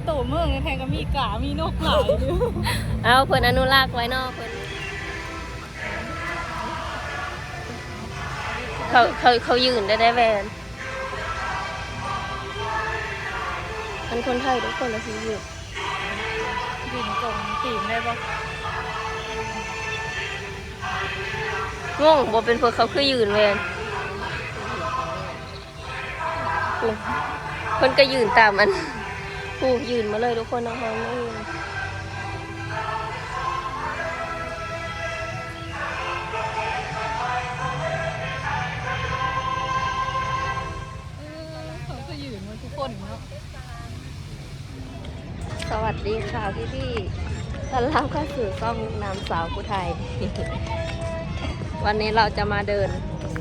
ໂຕເມືອງແທ້ກໍມີກາ ມີນົກຫຼາຍຢູ່. ເອົາ ເພິ່ນອະນຸລັກໄວ້ເນາະ ເພິ່ນ ເຂົາ ເຂົາ ເຂົາຢືນໄດ້ ໄດ້ແວ່ນ ມັນຄົນໄທເດ້ ຄົນລະຊິຢືນ ຢືນກົງຕີນໄດ້ບໍ່? ງົງບໍ່ ເປັນພວກເຂົາຄືຢືນແວ່ນ. ໂອ້ ເພິ່ນກໍຢືນຕາມອັນ ໂອ້ ຢືນມາເລີຍທຸກຄົນ ເຮົາມາເອີງ ເອີ ເຂົາກໍຢືນໝົດທຸກຄົນເນາະ. ສະຫວັດດີຄ່ະພີ່ໆ ຕ້ອນຮັບເຂົ້າສູ່ຊ່ອງນາງສາວຜູ້ໄທ. ວັນນີ້ເຮົາຈະມາເດີນ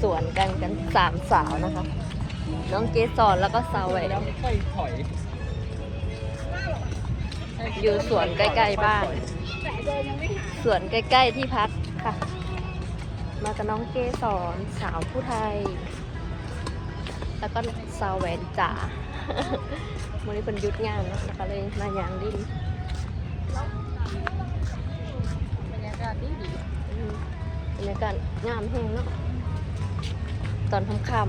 ສວນກັນ ກັນສາມສາວນະຄະ ນ້ອງເກສອນ ແລ້ວກໍສາວແຫວນ ຢູ່ສວນໃກ້ໆບ້ານ ສວນໃກ້ໆທີ່ພັກຄ່ະ. ມາກັບນ້ອງເກສອນ ສາວຜູ້ໄທ ແລ້ວກໍສາວແຫວນຈ໋າ ມື້ນີ້ເພິ່ນຢຸດງານເນາະ ແລ້ວກໍເລີຍມາຍ່າງຫຼິ້ນ. ບັນຍາກາດດີໆ ອືມ ບັນຍາກາດງາມແຮງເນາະ ຕອນຄ່ຳ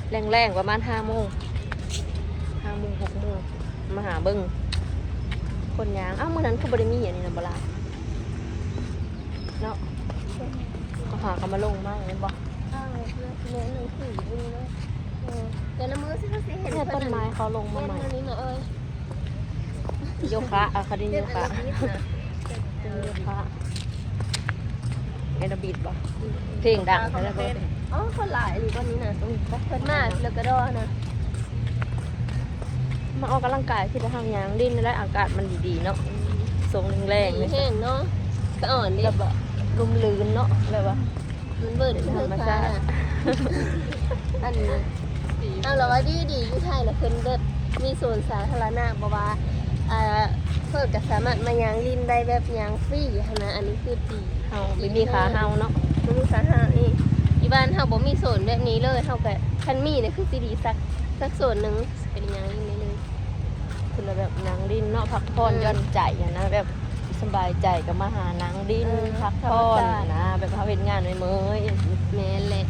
ໆ ແລງໆ ປະມານຫ້າໂມງ ຫ້າໂມງ ຫົກໂມງ ມາຫາເບິ່ງຄົນຍ່າງ. ອ້າວ ມື້ນັ້ນຄືບໍ່ໄດ້ມີອັນນີ້ນະ ບໍ່ລະເນາະ ເຂົາຫາກໍມາລົງໃໝ່ແມ່ນບໍ່? ອ້າວ ແມ່ນໜັງສືຢູ່ນີ້ເນາະ. ເອີ ແຕ່ລະມື້ຊິເຮົາຊິເຫັນ ເອີ ຕົ້ນໄມ້ເຂົາລົງມາໃໝ່ ແມ່ນມື້ນີ້ນະເອີຍ. ໂຍຄະ ເອີ ເຂົາເຮັດໂຍຄະ ເປັນໂຍຄະ ແອໂຣບິກບໍ່? ອືມ ເພງດັງຂະໜາດບໍ່? ອໍ ຄົນຫຼາຍອີ່ຫຼີບ່ອນນີ້ນະ ເພິ່ນມາແລ້ວກະດໍນະ ມາອອກກຳລັງກາຍ ຄືທາງຍ່າງຫຼິ້ນໄດ້ ອາກາດມັນດີໆເນາະ ອືມ ຊ່ວງແລງໆ ດີແຮງເນາະ ສະອອນເດ້ ແບບວ່າລົມລື່ນເນາະ ແບບວ່າ ມັນເບີດທຳມະຊາດ ອັນ ເອົາລະວ່າດີໆ ຢູ່ໄທລະເພິ່ນແບບມີສວນສາທາລະນະ ບໍ່ວ່າ ອ່າ ເພິ່ນກະສາມາດມາຍ່າງຫຼິ້ນໄດ້ແບບຍ່າງຟຣີຫັ້ນນະ ອັນນີ້ຄືດີ ເຮົາບໍ່ມີຄ່າເຮົາເນາະ ບໍ່ມີຄ່າເຮົາອີກ ຢູ່ບ້ານເຮົາບໍ່ມີສວນແບບນີ້ເລີຍ ເຮົາກະ ຄັນມີນີ້ຄືຊິດີສັກ ສັກສວນໜຶ່ງ ໄປຍ່າງຫຼິ້ນໄດ້ເລີຍ. ເພິ່ນລະແບບນັ່ງຫຼິ້ນເນາະ ພັກຜ່ອນ ເອີ ຢ່ອນໃຈຫັ້ນນະ ແບບສະບາຍໃຈກໍມາຫານັ່ງຫຼິ້ນ ເອີ ພັກຜ່ອນ ທຳມະຊາດນະ ແບບເຮົາເຮັດງານເມື່ອຍໆ ແມ່ນແຫຼະ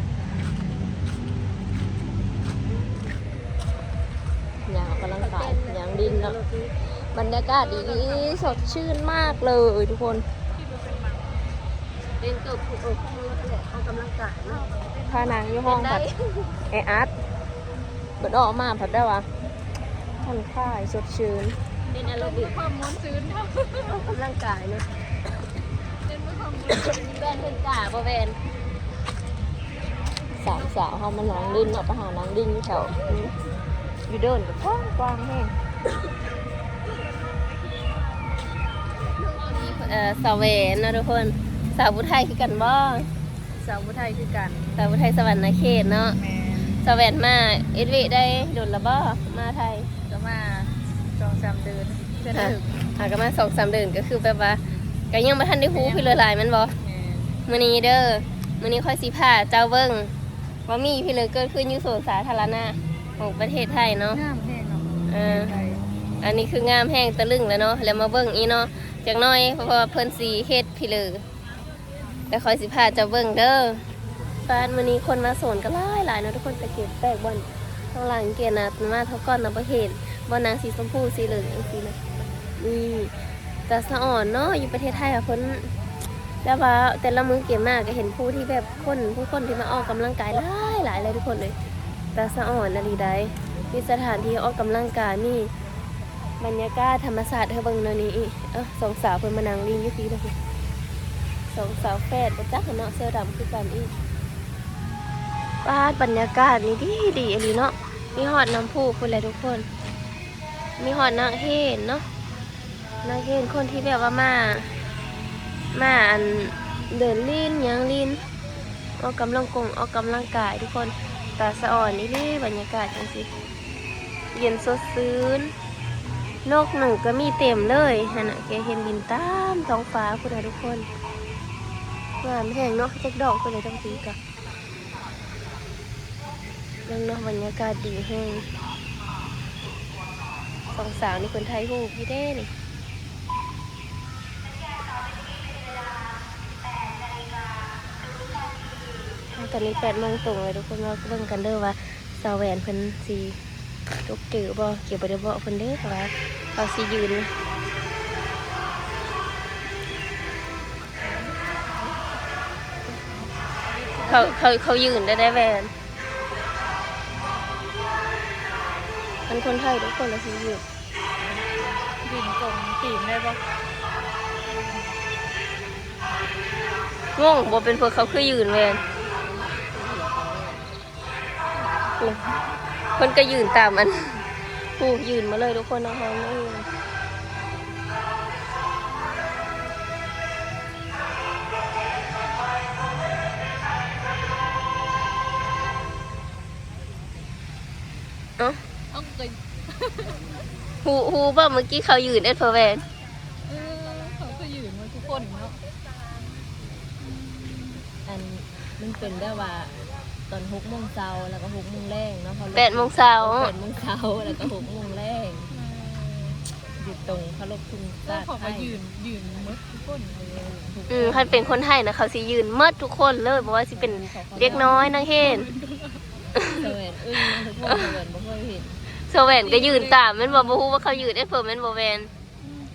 ຍ່າງອອກກຳລັງກາຍ ຍ່າງຫຼິ້ນເນາະ ບັນຍາກາດດີໆ ສົດຊື່ນມາກເລີຍທຸກຄົນ. ເປັນເກີບຜູ້ອົບ ອອກກຳລັງກາຍເນາະ ຖ້ານັ່ງຢູ່ຫ້ອງພັດແອອັດ ເພິ່ນອອກມາພັດໄດ້ວ່າຜ່ອນຄາຍສົດຊື່ນ ເປັນແອໂຣບິກ ຄວາມມ່ວນຊື່ນ ອອກກຳລັງກາຍເນາະ ເປັນເພື່ອຄວາມມ່ວນຊື່ນ ແວ່ນເພິ່ນກາບໍ່ແວ່ນ ສາມສາວເຮົາມານັ່ງຫຼິ້ນເນາະ ໄປຫານັ່ງຫຼິ້ນຢູ່ແຖວ ຢູ່ເດີ່ນກໍກວ້າງໆແຮງ ເອີ ສາວແຫວນເນາະທຸກຄົນ ສາວຜູ້ໄທຄືກັນບໍ່? ສາວຜູ້ໄທຄືກັນ ສາວຜູ້ໄທສະຫວັນນະເຂດເນາະ ແມ່ນ ສາວແຫວນມາເຮັດວຽກໄດ້ດົນລະບໍ່ ມາໄທ? ກໍມາສອງສາມເດືອນ ເທື່ອໜຶ່ງ ຫາກໍມາສອງສາມເດືອນ ກໍຄືແບບວ່າ ກໍຍັງບໍ່ທັນໄດ້ຮູ້ ຍັງ ພີ່ເລີຫຼາຍແມ່ນບໍ່? ແມ່ນ ມື້ນີ້ເດີ ມື້ນີ້ຂ້ອຍຊິພາເຈົ້າເບິ່ງວ່າມີພີ່ເລີເກີດຂຶ້ນຢູ່ສວນສາທາລະນະຂອງປະເທດໄທເນາະ ງາມແຮງເນາະ ເອີ ໄທ ອັນນີ້ຄືງາມແຮງ ຕະລຶ້ງແລ້ວເນາະ ແລ້ວມາເບິ່ງອີກເນາະ ຈັກໜ້ອຍ ເພາະວ່າເພິ່ນຊິເຮັດພີ່ເລີ ແລ້ວຂ້ອຍຊິພາເຈົ້າເບິ່ງເດີ. ປາດ ມື້ນີ້ຄົນມາສວນກໍຫຼາຍໆເນາະທຸກຄົນ ແຕ່ເກັບແປກບ່ອນຂ້າງຫຼັງເກນະ ມາເທົ່າກ່ອນນະ ບໍ່ເຫັນ ບ່ອນນາງສີຊົມພູສີເຫຼືອງຈັ່ງຊີ້ນະ ນີ້ ຕາສະອອນເນາະ ຢູ່ປະເທດໄທອະ ເພິ່ນ ແບບວ່າແຕ່ລະມື້ເກມາກໍເຫັນຜູ້ທີ່ແບບ ຄົນ ຜູ້ຄົນທີ່ມາອອກກຳລັງກາຍຫຼາຍໆເລີຍທຸກຄົນເອີຍ ຕາສະອອນອີ່ຫຼີໃດ໋ ມີສະຖານທີ່ອອກກຳລັງກາຍ ມີ ບັນຍາກາດທຳມະຊາດໃຫ້ເບິ່ງແນວນີ້ອີກ ເອີ ສອງສາວເພິ່ນມານັ່ງຫຼິ້ນຢູ່ພີ້ເດີ ສອງສາວແຝດບໍ່ຈັກຫັ້ນເນາະ ເສື້ອດຳຄືກັນອີກ. ປາດ ບັນຍາກາດນີ້ດີ ດີອີ່ຫຼີເນາະ ມີຮອດນ້ຳພຸພຸ້ນແຫຼະທຸກຄົນ ມີຮອດນັກເຮນເນາະ ນັກເຮນ ຄົນທີ່ແບບວ່າມາ ມາ ອັນ ເດີນຫຼິ້ນ ຍ່າງຫຼິ້ນ ອອກກຳລັງກົງ ອອກກຳລັງກາຍທຸກຄົນ ຕາສະອອນອີ່ຫຼີ ບັນຍາກາດຈັ່ງຊີ້ ເຢັນສົດຊື່ນ ນົກໜູກໍມີເຕັມເລີຍຫັ້ນນະ ແກເຫັນບິນຕາມທ້ອງຟ້າພຸ້ນນະທຸກຄົນ ງາມແຮງເນາະ ຈັກດອກພຸ້ນນະ ທັງພີກະ ເບິ່ງເນາະ ບັນຍາກາດດີແຮງ ສອງສາວນີ້ເພິ່ນຖ່າຍຮູບຢູ່ເດ້ນີ້. ຕອນນີ້ແປດໂມງຕົງແລ້ວທຸກຄົນ, ມາເບິ່ງກັນເດີວ່າສາວແຫວນເພິ່ນຊິຕົກຈື່ບໍ່. ເກວບໍ່ໄດ້ບອກເພິ່ນເດີວ່າເຂົາຊິຢືນ ເຂົາ ເຂົາ ເຂົາຢືນໄດ້ ໄດ້ແຫວນ. ມັນຄົນໄທທຸກຄົນລະຊິຢືນ ຢືນກົງຕີນໄດ້ບໍ່? ງົງບໍ່ ເປັນພວກເຂົາຄືຢືນແຫວນ. ໂອ້ ເພິ່ນກໍຢືນຕາມອັນ ໂອ້ ຢືນມາເລີຍທຸກຄົນເນາະ. ເຮົາ ເອົ້າ ເອົາ ຮູ້ ຮູ້ບໍ່ ເມື່ອກີ້ເຂົາຢືນເອັດເພິ່ນແຫວນ. ເອີ ເຂົາກໍຢືນໝົດທຸກຄົນເນາະ. ອັນ ມັນເປັນແບບວ່າຕອນຫົກໂມງເຊົ້າ ແລ້ວກໍຫົກໂມງແລງເນາະ. ເຂົາແປດໂມງເຊົ້າ ແປດໂມງເຊົ້າ ແລ້ວກໍຫົກໂມງແລງ. ເອີ ຢູ່ຕົງເຄົາລົບທຸງຊາດໄທ ເຂົາກໍຢືນ ຢືນໝົດທຸກຄົນເລີຍ. ອືມ ຄັນເປັນຄົນໄທນະ ເຂົາຊິຢືນໝົດທຸກຄົນເລີຍ, ບໍ່ວ່າຊິເປັນເດັກນ້ອຍ ນັກຮຽນ. ສາວແຫວນອຶ້ງເນາະທຸກຄົນ, ສາວແຫວນບໍ່ເຄີຍເຫັນ. ສາວແຫວນກໍຢືນຕາມແມ່ນບໍ່? ບໍ່ຮູ້ວ່າເຂົາຢືນເອັດເພິ່ນແມ່ນບໍ່ແຫວນ. ອືມ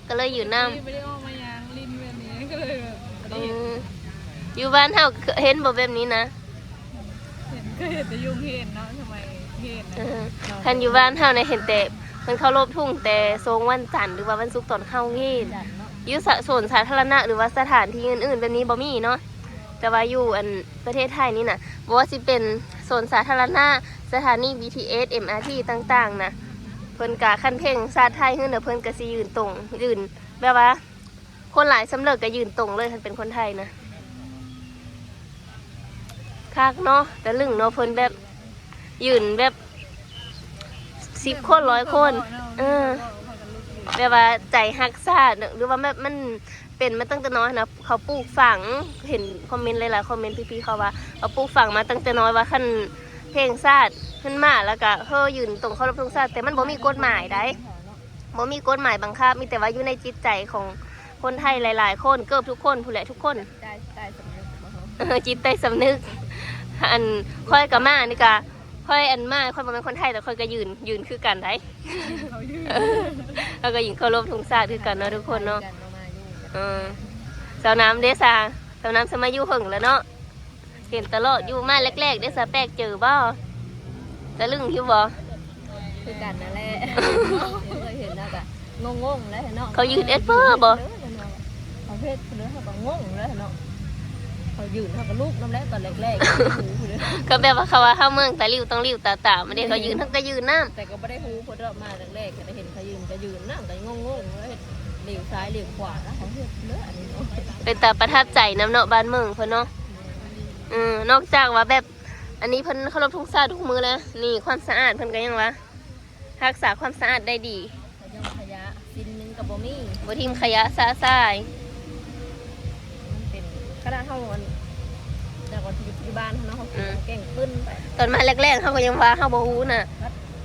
ກໍເລີຍຢືນນຳ. ບໍ່ໄດ້ອອກມາຍ່າງຫຼິ້ນແບບນີ້ ກໍເລີຍແບບບໍ່ໄດ້ເຫັນ. ອືມ ຢູ່ບ້ານເຮົາເຫັນບໍ່ແບບນີ້ນະ? ເຫັນ ເຄີຍເຫັນແຕ່ຢູ່ໂຮງຮຽນເນາະ ສະໄໝຮຽນນະ. ເອີ ຄັນຢູ່ບ້ານເຮົານະ ເຫັນແຕ່ເພິ່ນເຄົາລົບທຸງແຕ່ໂຊງວັນຈັນ ຫຼືວ່າວັນສຸກຕອນເຂົ້າຮຽນ. ຢູ່ສະ ສວນສາທາລະນະ ຫຼືວ່າສະຖານທີ່ອື່ນໆແບບນີ້ບໍ່ມີເນາະ. ແຕ່ວ່າຢູ່ອັນປະເທດໄທນີ້ນະ ບໍ່ວ່າຊິເປັນສວນສາທາລະນະ, ສະຖານີບີທີເອສ, ເອັມອາທີຕ່າງໆນະ ເພິ່ນກະ ຄັນເພງຊາດໄທຂຶ້ນນະ ເພິ່ນກະຊິຢືນຕົງ ຢືນແບບວ່າ ຄົນຫຼາຍສ່ຳເລີກກໍຢືນຕົງເລີຍ ຄັນເປັນຄົນໄທນະ. ຄັກເນາະ ຕະລຶງເນາະ ເພິ່ນແບບຢືນແບບສິບຄົນ ຮ້ອຍຄົນ. ເອີ ແບບວ່າໃຈຮັກຊາດ ຫຼືວ່າແບບມັນເປັນມາຕັ້ງແຕ່ນ້ອຍຫັ້ນນະ ເຂົາປູກຝັງ. ເຫັນຄອມເມັນຫຼາຍໆຄອມເມັນ ພີ່ໆເຂົາວ່າ ເຂົາປູກຝັງມາຕັ້ງແຕ່ນ້ອຍວ່າ ຄັນເພງຊາດຂຶ້ນມາ ແລ້ວກໍເຮີຢືນຕົງເຄົາລົບທຸງຊາດ. ແຕ່ມັນບໍ່ມີກົດໝາຍໃດ ບໍ່ມີກົດໝາຍບັງຄັບ, ມີແຕ່ວ່າຢູ່ໃນຈິດໃຈຂອງຄົນໄທຫຼາຍໆຄົນ, ເກືອບທຸກຄົນພຸ້ນແຫຼະ ທຸກຄົນ. ໃຕ້ ໃຕ້ສຳນຶກບໍ່? ເອີ ຈິດໃຕ້ສຳນຶກ. ອັນ ຂ້ອຍກໍມານີ້ກະ ຂ້ອຍ ອັນ ມາ ຂ້ອຍບໍ່ແມ່ນຄົນໄທ ແຕ່ຂ້ອຍກໍຢືນ ຢືນຄືກັນໃດ. ເຂົາຢືນ ເອີ ເຮົາກໍຢືນເຄົາລົບທຸງຊາດຄືກັນເນາະ ທຸກຄົນເນາະ. ເອີ ສາວນ້ຳເດຊາ? ສາວນ້ຳສະມາຢູ່ເຫິງແລ້ວເນາະ. ເຫັນຕະຫຼອດຢູ່. ມາແລກໆເດ້ ສາແປກເຈີບໍ່? ຕະລຶງຢູ່ບໍ່? ຄືກັນນັ້ນແຫຼະ ເຄີຍເຫັນແລ້ວກະງົງໆແຫຼະເນາະ. ເຂົາຢືນເອັດເພິ່ນບໍ່? ເຂົາເຮັດເລີຍ ເຮົາກໍງົງແລ້ວເນາະ. ເຂົາຢືນ ເຮົາກໍລຸກນຳແຫຼະ ຕອນແລກໆ. ກໍແບບວ່າເຂົາວ່າເຮົາເມືອງຕາຫຼິວຕ້ອງຫຼິວຕາຕາມເດ້. ເຂົາຢືນ ເຮົາກໍຢືນນຳ ແຕ່ກໍບໍ່ໄດ້ຮູ້ເພິ່ນດອກ. ມາແລກໆກໍໄດ້ເຫັນເຂົາຢືນ ກໍຢືນນຳ ກໍງົງໆ ເຮັດ ຫຼຽວຊ້າຍຫຼຽວຂວານະ ເຂົາເຮັດເລີຍອັນນີ້ເນາະ. ເປັນຕາປະທັບໃຈນຳເນາະ ບ້ານເມືອງເພິ່ນເນາະ. ເອີ ນອກຈາກວ່າແບບ ອັນນີ້ເພິ່ນເຄົາລົບທຸງຊາດທຸກມື້ແລ້ວ ນີ້ຄວາມສະອາດເພິ່ນກໍຍັງວ່າຮັກສາຄວາມສະອາດໄດ້ດີ. ເຂົາຍັງຂະຫຍະ ຊິ້ນໜຶ່ງກໍບໍ່ມີ ບໍ່ຖິ້ມຂະຫຍະຊະຊາຍ. ມັນເປັນ ຂະໜາດເຮົາ ອັນ ແຕ່ວ່າຢູ່ ຢູ່ບ້ານເຮົາເນາະ ເຮົາ ອືມ ເຮົາແກ້ງປຶ້ນໄປ. ຕອນມາແລກໆ ເຮົາກໍຍັງວ່າເຮົາບໍ່ຮູ້ນະ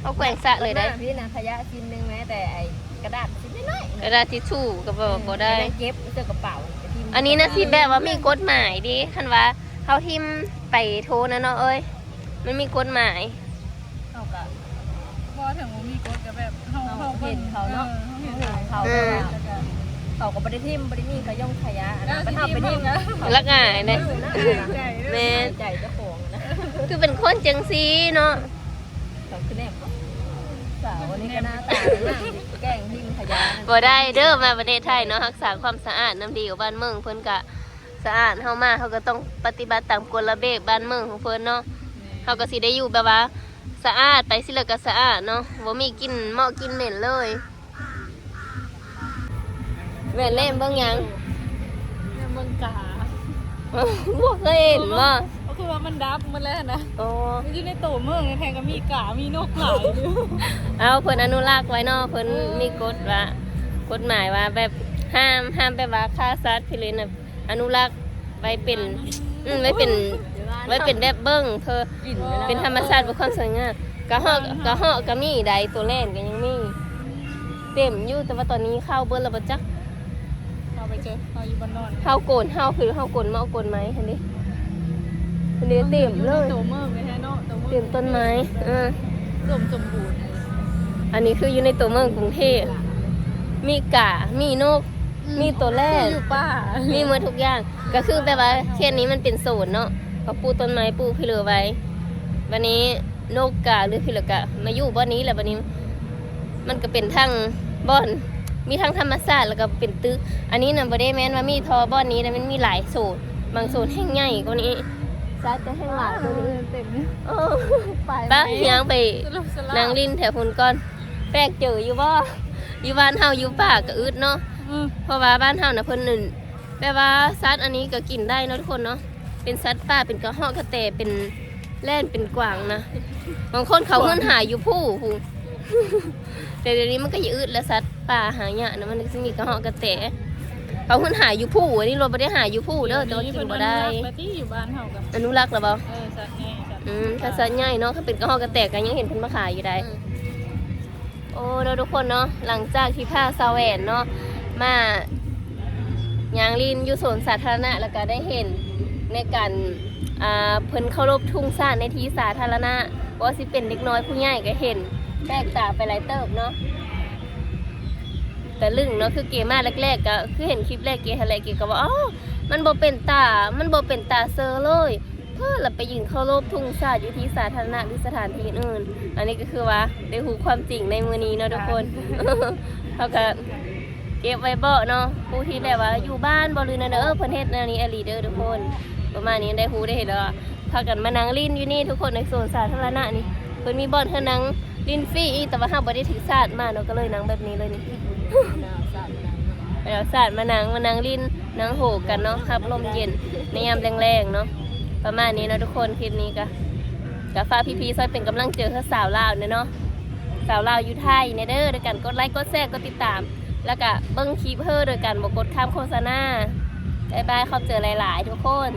ເຮົາແກວ່ງຊະເລີຍໄດ໋. ມາພີ້ນະ ຂະຫຍະຊິ້ນໜຶ່ງແມ້ແຕ່ໄອ້ກະດາດຊິ້ນນ້ອຍໆ ກະດາດທິດຊູ້ກໍບໍ່ ອືມ ບໍ່ໄດ້ ເກັບໃສ່ກະເປົາ. ອັນນີ້ນະ ຊິແບບວ່າມີກົດໝາຍເດ້ ຄັນວ່າເຮົາຖິ້ມໄປໂທນະເນາະເອີຍ ມັນມີກົດໝາຍ. ເຮົາກະ ບໍ່ ເຖິງບໍ່ມີກົດກະແບບເຮົາ ເຮົາເຫັນເຂົາເນາະ ເອີ ເຮົາເຫັນເຂົາ ເອີ ແຕ່ວ່າເຂົາກໍບໍ່ໄດ້ຖິ້ມ ບໍ່ໄດ້ມີຂະຫຍົງຂະຫຍະນະ ຄັນເຮົາໄປຖິ້ມ ລະອາຍເດ້. ແມ່ນ ໃຈເຈົ້າຂອງນະ ຄືເປັນຄົນຈັ່ງຊີ້ເນາະ. ເຂົາຄືແນມ ສາວອັນນີ້ກໍໜ້າຕາງາມ ແກ້ງຖິ້ມຂະຫຍະ ບໍ່ໄດ້ເດີ. ມາປະເທດໄທເນາະ ຮັກສາຄວາມສະອາດນຳດີກວ່າບ້ານເມືອງ. ເພິ່ນກະ ສະອາດ ເຮົາມາເຮົາກໍຕ້ອງປະຕິບັດຕາມກົດລະບຽບບ້ານເມືອງຂອງເພິ່ນເນາະ. ແມ່ນ ເຮົາກໍຊິໄດ້ຢູ່ແບບວ່າສະອາດ ໄປໃສແລ້ວກໍສະອາດເນາະ ບໍ່ມີກິ່ນເໝາະກິ່ນເໝັນເລີຍ. ແມ່ນແນມເບິ່ງຫຍັງ? ແນມເບິ່ງກາ ບໍ່ເຄີຍເຫັນບໍ່? ກໍຄືວ່າມັນດັບໝົດແລ້ວນະ. ໂອ້ ຢູ່ໃນໂຕເມືອງແທ້ໆກໍມີກາ ມີນົກຫຼາຍຢູ່. ເອົາ ເພິ່ນອະນຸລັກໄວ້ເນາະ ເພິ່ນ ເອີ ມີກົດວ່າ ກົດໝາຍວ່າແບບຫ້າມ ຫ້າມແບບວ່າຂ້າສັດ ພິເລນນະ. ອະນຸລັກໄວ້ເປັນ ອືມ ໄວ້ເປັນ ໄວ້ເປັນແບບເບິ່ງ ເພື່ອເປັນທຳມະຊາດ ເພື່ອຄວາມສວຍງາມ. ກະເຫາະ ກະເຫາະກະມີໃດ໋ ໂຕແລ່ນກະຍັງມີ. ເຕັມຢູ່ ແຕ່ວ່າຕອນນີ້ເຂົ້າເບິດແລ້ວບໍ່ຈັກ. ເຮົາໄປເຈີ ເຮົາຢູ່ບ້ານນອນ ເຮົາໂກນ ເຮົາຄືເຮົາໂກນເໝົາໂກນໄມຫັ້ນເດ້ ເດ້ເຕັມເລີຍ. ໂຕເມືອງແທ້ເນາະ ໂຕເມືອງ ເຕັມຕົ້ນໄມ້ ເອີ ອຸດົມສົມບູນ. ອັນນີ້ຄືຢູ່ໃນໂຕເມືອງກຸງເທບ ມີກາ ມີນົກ ອືມ ມີໂຕແລດ ຢູ່ປ່າ ມີໝົດທຸກຢ່າງ. ກໍຄືແບບວ່າເຂດນີ້ມັນເປັນໂຊນເນາະ ເຂົາປູກຕົ້ນໄມ້ ປູກພິເລີໄວ້. ບັດນີ້ນົກກາ ຫຼືພິເລີກະມາຢູ່ບ່ອນນີ້ແຫຼະ. ບັດນີ້ມັນກໍເປັນທັງບ່ອນ ມີທັງທຳມະຊາດ ແລ້ວກໍເປັນຕຶກ. ອັນນີ້ນະ ບໍ່ໄດ້ແມ່ນວ່າມີທໍ່ບ່ອນນີ້ນະ ມັນມີຫຼາຍໂຊນ ບາງໂຊນແຮ່ງໃຫຍ່ກວ່ານີ້ ຊາດກໍແຮ່ງຫຼາຍກວ່ານີ້. ເຕັມ ເອີ ໄປ ໄປ ຍ່າງໄປ ສະຫຼຸບສະຫຼາ ນັ່ງຫຼິ້ນແຖວພຸ້ນກ່ອນ. ແປກເຈີຢູ່ບໍ່? ຢູ່ບ້ານເຮົາຢູ່ປ່າກໍອຶດເນາະ ອືມ ເພາະວ່າບ້ານເຮົານະ ເພິ່ນນັ້ນ ແບບວ່າສັດອັນນີ້ກໍກິນໄດ້ເນາະທຸກຄົນເນາະ ເປັນສັດປ່າ ເປັນກະຮອກກະແຕ ເປັນແລນ ເປັນກວາງນະ. ບາງຄົນເຂົາຫຸ້ນຫາຢູ່ພູພຸ້ນ ແຕ່ດຽວນີ້ມັນກໍຢາກອຶດແລ້ວ ສັດປ່າຫາຍາກນະ ມັນຊິມີກະຮອກກະແຕ ເຂົາຫຸ້ນຫາຢູ່ພູ. ອັນນີ້ລາວບໍ່ໄດ້ຫາຢູ່ພູເດີ ແຕ່ວ່າກິນບໍ່ໄດ້. ອະນຸລັກແລ້ວຕິ ຢູ່ບ້ານເຮົາກໍ ອະນຸລັກແລ້ວບໍ່? ເອີ ສັດໃຫຍ່ ສັດ ອືມ ຖ້າສັດໃຫຍ່ເນາະ ຖ້າເປັນກະຮອກກະແຕກໍຍັງເຫັນເພິ່ນມາຂາຍຢູ່ໄດ໋. ອືມ ໂອ້ ເນາະທຸກຄົນເນາະ ຫຼັງຈາກທີ່ພາສາວແຫວນເນາະ ມາຍ່າງຫຼິ້ນຢູ່ສວນສາທາລະນະ ແລ້ວກໍໄດ້ເຫັນໃນການ ອ່າ ເພິ່ນເຄົາລົບທຸງຊາດໃນທີ່ສາທາລະນະ ບໍ່ວ່າຊິເປັນເດັກນ້ອຍຜູ້ໃຫຍ່ກໍເຫັນ ແປກຕາໄປຫຼາຍເຕີບເນາະ. ຕະລຶງເນາະ ຄືເກມາແລກໆ ກໍຄືເຫັນຄລິບແລກເກຫັ້ນແຫຼະ ເກກໍວ່າ ອໍ ມັນບໍ່ເປັນຕາ ມັນບໍ່ເປັນຕາເຊີເລີຍ. ເພິ່ນລະໄປຢືນເຄົາລົບທຸງຊາດຢູ່ທີ່ສາທາລະນະ ຫຼື ສະຖານທີ່ອື່ນໆ. ອັນນີ້ກໍຄືວ່າໄດ້ຮູ້ຄວາມຈິງໃນມື້ນີ້ເນາະທຸກຄົນ ເຮົາກໍເກັບໄວ້ເບາະເນາະ ຜູ້ທີ່ແບບວ່າຢູ່ບ້ານບໍ່ ຫຼື ແນວໃດ ເອີ ເພິ່ນເຮັດແນວນີ້ອີ່ຫຼີເດີທຸກຄົນ. ປະມານນີ້ ໄດ້ຮູ້ໄດ້ເຫັນແລ້ວ ພາກັນມານັ່ງຫຼິ້ນຢູ່ນີ້ທຸກຄົນ ໃນສວນສາທາລະນະນີ້ ເພິ່ນມີບ່ອນໃຫ້ນັ່ງຫຼິ້ນຟຣີອີກ ແຕ່ວ່າເຮົາບໍ່ໄດ້ຖືສາດມາເນາະ ກໍເລີຍນັ່ງແບບນີ້ເລີຍນີ້. ໄປເອົາສາດມານັ່ງ ມານັ່ງຫຼິ້ນ ນັ່ງໂຫກັນເນາະ ຮັບລົມເຢັນໃນຍາມແລງໆ ເນາະ. ປະມານນີ້ເນາະທຸກຄົນ ຄລິບນີ້ກະ ກະຝາກພີ່ໆ ຊ່ອຍເປັນກຳລັງໃຈໃຫ້ສາວລາວແດ່ເນາະ ສາວລາວຢູ່ໄທແດ່ເດີ ໂດຍການກົດໄລ ກົດແຊ ກົດຕິດຕາມ ແລ້ວກະເບິ່ງຄລິບເຮົາໂດຍການບໍ່ກົດຂ້າມໂຄສະນາ. ບາຍບາຍ ຂອບໃຈຫຼາຍໆ ທຸກຄົນ.